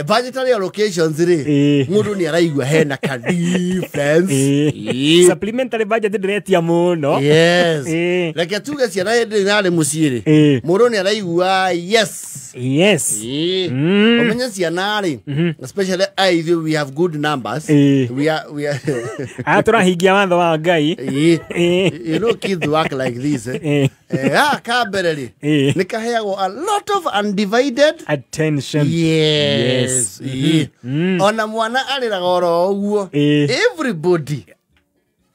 Budgetary allocations rĩ, mũndũ nĩ araigua hena ka difference. Supplementary budget ndĩretia mũno. Yes. Reke tuge ciana hĩndĩ ĩrĩa mũciĩ rĩ, mũndũ nĩ araigua yes. Yes. Ũmenye ciana rĩ, especially ithuĩ we have good numbers. We are aya tũrahingia watho wa Ngai. You know kids work like this. Ka mbere rĩ, nĩ kaheagwo a lot of undivided attention. Yes. Ona mwana arĩraga oro ũguo. Everybody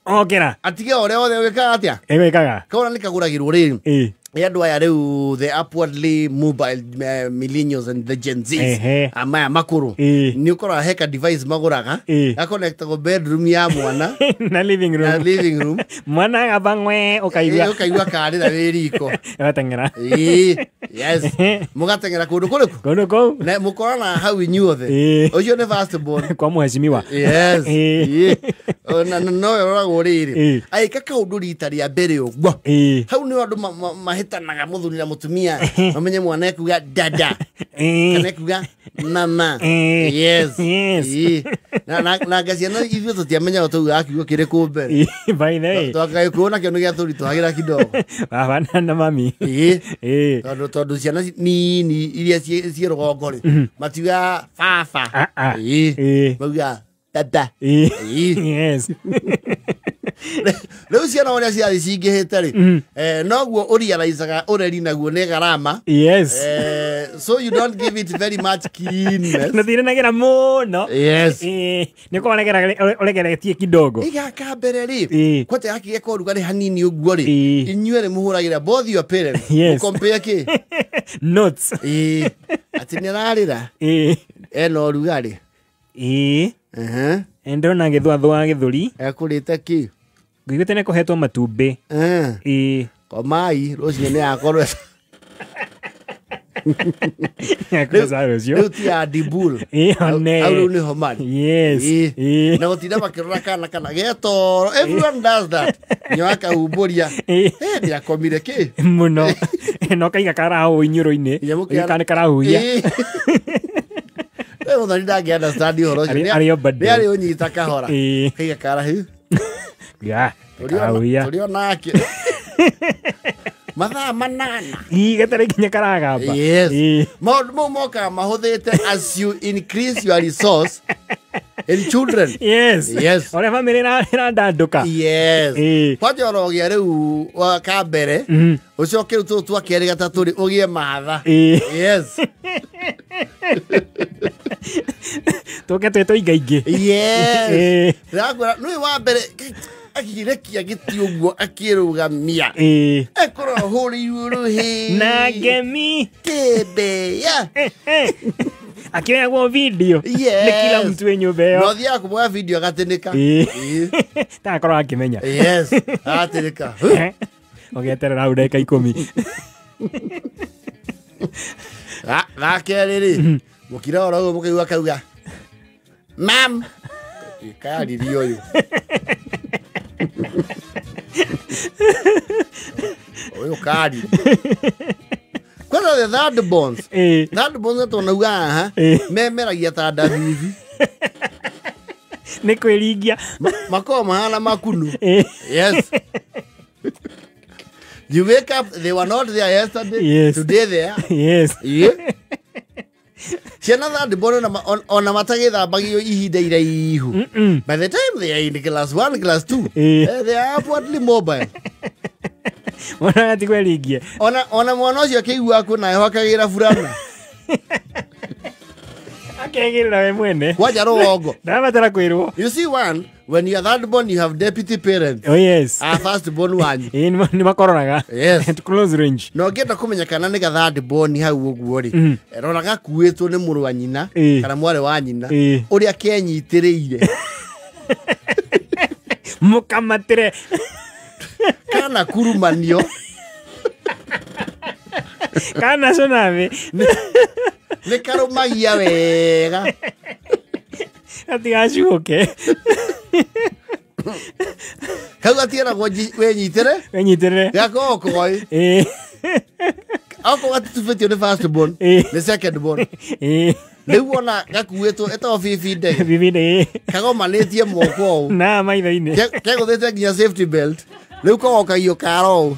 okera atige ũrĩa othe wĩkaga atĩa? Ĩwĩkaga. Kaona nĩ kagũragĩrwo rĩ. Andũ aya rĩu the upwardly mobile millennials and the Gen Zs amaya makũrũ nĩ ũkoraga heka device magũraga gakonektagwo bedroom ya mwana na living room, na living room. Mwana agamba ngwe ũkaigua ũkaigua karĩra wĩ riko gateng'era. Yes. Mũgateng'era kũndũ kũrĩkũ? Kũndũ kũu na mũkorana hau inyuothe. Ũcio nĩ first born kwa mheshimiwa. Yes. Na no ĩroragwo rĩrĩ aĩka kaũndũ rita rĩa mbere ũguo hau nĩ andũ mahĩtanaga mũthuri na mũtumia mamenye mwana ekuga dada kana ekuga mama. Yes. Na ngaciana ithuĩ tũtiamenyaga tũugaga kiugo kĩrĩkũ mbere. By the way, twakagĩkuo nakĩo nĩ gĩa tũritũhagĩra kidogo baba na mami. Tondũ ciana nini iria ciĩ rũgongo rĩ matiugaga baba, maugaga dada. Yes. Rĩu ciana ũrĩa ciathiĩ cingĩhĩte rĩ, noguo ũrealizaga ũreri naguo nĩ gharama. Yes. So you don't give it very much keenness. Nũthiranagĩra mũno. Yes. Nĩ ũkorwo ũregeretie kidogo. Igaka mbere rĩ, kwate gakĩgeka ũrugarĩ hanini ũguo rĩ, inyuĩ nĩ mũhũragĩra both your parents. Mũkompare kĩ? Notes. Atĩ nĩ ararĩra. Ena ũrugarĩ. Ndĩrona agĩthũathũa gĩthũri. Ekũrĩte kĩ? Ngũiguĩte nĩ kũhetwo matumbĩ. Komai rũcinĩ nĩ akorwo rĩu ti ya Dibul. Hau rĩu nĩho marĩ. Yes. Na gũtinda makĩrora kana kana getoro. Everyone does that. Nyo akahumbũria. Nĩakomire kĩ? Mũno. Na ũkaiga karahu inyũrũ-inĩ. Ũgĩka nĩ karahuhia. Mũthoni ndangĩ understand ũhoro ũcio. Nĩ arĩ ũnyita kahora. Kaiga karahu. Tũrĩ onake. Mathaa 8. Gatarĩ nginya karagamba. Yes. Maũndũ mau mokaga mahũthĩte as you increase your resource in children. Yes. Yes. Ũrĩa bamĩrĩ ĩrandandũka. Yes. Kwanja ũrogĩa rĩu wa ka mbere, ũcoke rĩu tũtũ twa kerĩ gatatũ rĩ ũgĩe matha. Yes. Tũke twĩ tũingaingĩ. Yes. Ndĩrakwĩra nĩũĩ wa mbere akirekia gĩtĩ ũguo akĩrũgamia ekorwo ahũrĩirwo rũhĩ na ngemi kĩmbĩa akĩoyagwo video. Nĩ kila mtu wĩ nyũmba ĩyo. No athiaga kũmuoya video agatĩnĩka. Tarakorwo akĩmenya. Yes, agatĩnĩka. Ũgeterera hau ndagĩka 10. Ga kerĩ rĩ, mũkira oro ũguo mũkaigua akauga mam, kayaririe ũyũ. Ũyũ kari. Kwanza the third bonds. Third bonds tũnauga haha memeragia ta ndabithi. Nĩ kwĩringia. Makoragwo mahana makunu. Yes. You wake up, they were not there yesterday. Yes. Today they are. Yes. Yeah. Ciana third born ona matagĩthambagio ihinda iraihu. By the time they are in class 1, class 2, they are upwardly mobile. Mwana atikwĩringie. Ona mwana ũcio akĩigua kwĩna heho akagĩra burana. Akegĩrĩra we mwene. Kwanja rũgongo. Ndarabatara kwĩrwo. You see one, when you are third born, you have deputy parents. Oh yes. First born wanyu. Nĩ makororaga. Yes. At close range. Na ũngĩenda kũmenya kana nĩ ga third born hau ũguo rĩ, rora gakuĩtwo nĩ mũrũ wa nyina kana mwarĩ wa nyina ũrĩa kenyitĩrĩire. Mũkamatĩre. Kana kurumanio. Kana tsunami. Nĩ karũmagia wega. Gatigacuke. Kau gatieragwo wĩnyitĩre. Wĩnyitĩrĩre. Gakoragwo koĩ. Akorwo gatitubĩtio nĩ first born, nĩ second born. Rĩu wona gakuĩtwo ĩtagwo bibi ndege. Bibi ndege. Kagomanĩtie moko ũũ. Na maitho-inĩ. Kegũthĩte nginya safety belt. Rĩu kogokagio karo ũũ.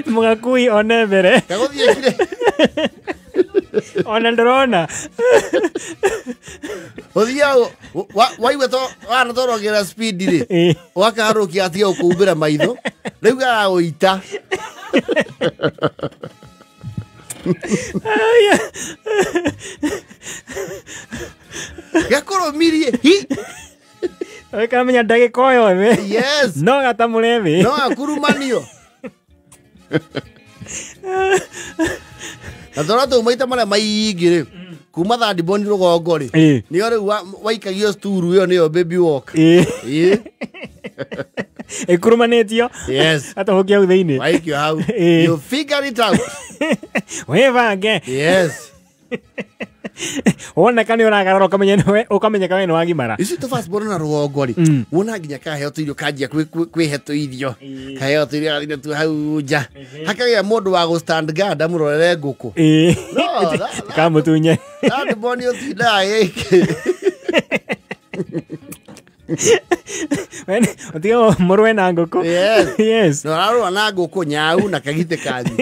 Mũgakui one mbere. Kagũthiĩkire. Ona ndĩrona. Ũthiaga waigua to wana tũrongera speed rĩ. Ũgakaharũkia atiga gũkũhumbĩra maitho. Rĩu gagagũita. Gakũrũmirie hi. Ũkamenya ndagĩka o yothe. Yes. No gatamũre thĩ. No akurumanio. Na tondũ tũu maita marĩa maingĩ rĩ, kuma third born rũgongo rĩ, nĩyo rĩu waikagio sturu ĩyo nĩyo baby walk. Ĩĩ. Ĩkurumanĩtio. Yes. Atahũkia hau thĩinĩ. Waikio hau. You figure it out. Wĩbange. Yes. Woneka nĩ ũragarara ũkamenyeka we nĩ wagimara. Ici tũ first born na rũgongo rĩ, wona nginya kaheo tũirio kanjia kwĩhe tũirio. Kaheo tũirio gathire tu hau nja. Hakagĩa mũndũ wa gũ stand guard amũrorere ngũkũ. No, kamũtunye. Third born ũtindaga gĩkĩ. Ũtige mũrũe na ngũkũ. Yes. Yes. No ararũa na ngũkũ nyau na kagitĩ kanyu.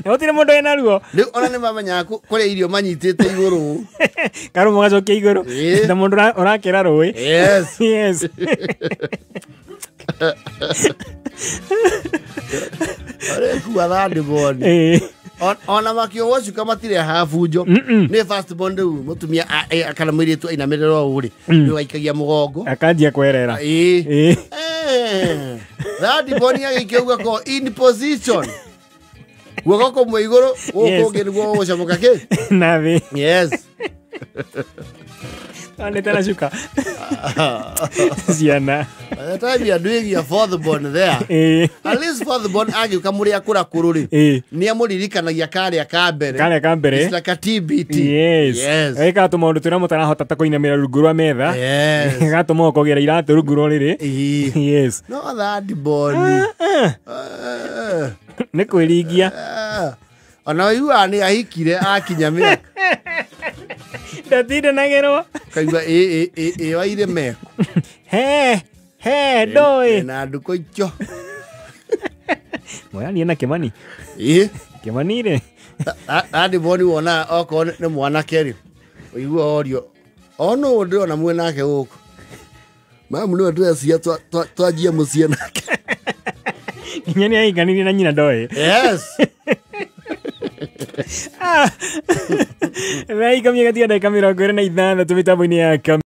Na gũtirĩ mũndũ wĩna ruo. Rĩu ona nĩ mamenyaga kũrĩa irio manyitĩte igũrũ. Karũmũ gacokia igũrũ. Na mũndũ ũrakĩra rũĩ. Yes. Yes. Ũrekua third born. Ona makĩohwo cuka matirehaga bunjo. Nĩ first born rĩu mũtumia kana mũirĩtu ainamĩrĩra ũũ rĩ, nĩ waikagia mũgongo. Akanjia kwerera. Ĩĩ. Third born agĩikio guoko in position. Guoko kũmwe igũrũ, gũkũ kũngĩ nĩguo gũgũcomoka kĩ? Na thĩ. Yes. Onete na cuka. Ciana. By the time you are doing your fourth born there, at least fourth born agĩũka mũrĩ akũra kũrũ rĩ, nĩ amũririkanagia karĩa ka mbere. Karĩa ka mbere. It's like a TBT. Yes. Yes. Ĩgatũma tũmaũndũ twĩna mũtarahota ta kũinamĩra rungu rwa metha. Yes. Ĩgatũma ũkogera iratũ rungu rwa rĩrĩ. Yes. No third born. Nĩ kwĩringia. Ona waiguaga nĩ ahikire akinya mĩaka. Ndatindanagĩrwo. Kaigua ĩ waire meko. He he ndũĩ. Na ndukũ icio. Moyanie na Kĩmani. Ĩ. Kĩmani rĩ. Third born wona okorwo nĩ mwanake rĩ, ũigua orio o nũ ndĩrona mwĩ nake gũkũ. Mamu nĩwe twecia twanjia mũciĩ nake. Nginya nĩ ahikanĩrie na nyina ndoĩ. Yes. Thaa 10:26 mĩtambo-inĩ ya